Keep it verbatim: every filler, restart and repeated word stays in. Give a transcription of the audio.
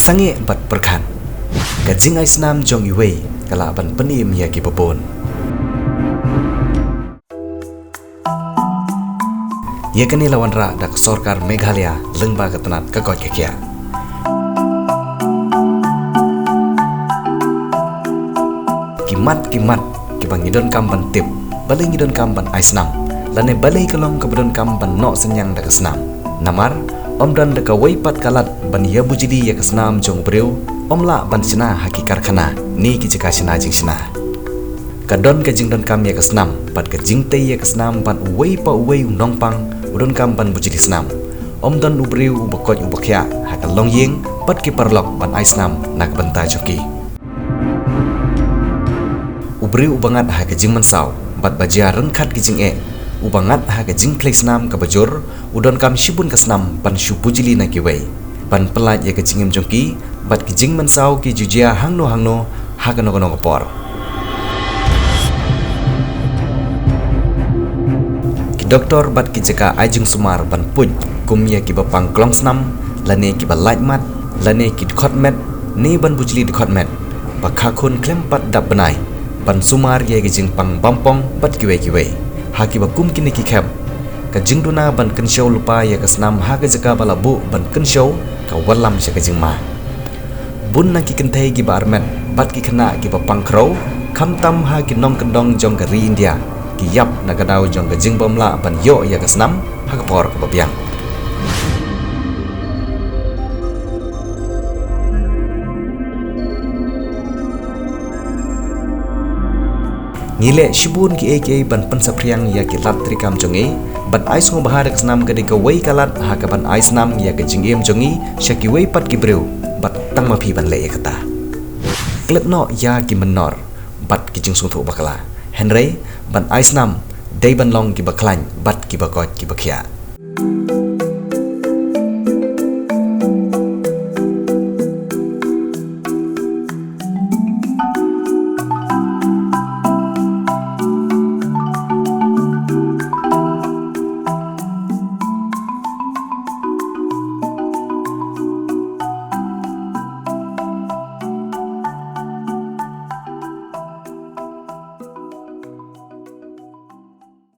Sangeh bad pyrkhat. Ka jingai snam jong iwei ka lah ban pynim ïa kiba bun. Ïa kane la wanrah da ka sorkar Meghalaya lyngba ka tnat ka koit ka khiah. Ki mat ki mat kiba ngi donkam ban tip balei ngi donkam ban ai snam, lane balei ka long kaba donkam ban noh synñiang da ka snam. Namar ym don da kawei pat ka lad ban ïa bujli ïa ka snam jong u briew, ym lah ban shna ha ki karkhana ne ki jaka shna jingshna. Ka don ka jingdonkam ïa ka snam bad ka jingtei ïa ka snam ban uwei pa uwei u nongpang u donkam ban bujli snam. Ym don u briew uba koit uba khiah ha ka longïing bad ki paralok ban ai snam na ka bynta jong ki. U briew uba ngat ha ka jingmynsaw bad ba jia ryngkat ki jingeh, uba ngat ha ka jingkhlei snam kaba jur, u donkam shibun ka snam ban shu bujli na kiwei, ban pyllait ïa ka jingim jong ki bad ki jingmynsaw ki ju jia hangno hangno ha kano kano ka por. Ki doktor bad ki jaka ai jingsumar ban put kum ïa kiba pang klong snam, lane kiba lait mat, lane ki dkhot met, ne ban bujli dkhot met ba kha khun khlem pat dap bnai, ban sumar ïa ki jingpang bampong bad kiwei kiwei. Ha kiba kum kine ki khep, ka jingduna ban kynshew lypa ïa ka snam ha ka jaka ba la buh ban kynshew ka wallam sha ka jingma. Bun na ki kynthei kiba armet bad ki khynnah kiba pang khrew, khamtam ha ki nongkyndong jong ka ri India, ki ïap na ka daw jong ka jingbym lah ban ïoh ïa ka snam ha ka por kaba biang. Ngi leh shibun kiei kiei ban pynsaphriang ïa ki lad treikam jong ngi, ban ai sngewbha da ka snam ka dei kawei ka lad ha kaban ai snam ïa ka jingim jong ngi sha kiwei pat ki briew bad tang ma phi ban leh ïa kata. Klet noh ïa ki mynnor bad ki jingsngewthuh bakla, hynrei ban ai snam dei ban long kiba khlaiñ bad kiba koit kiba khiah.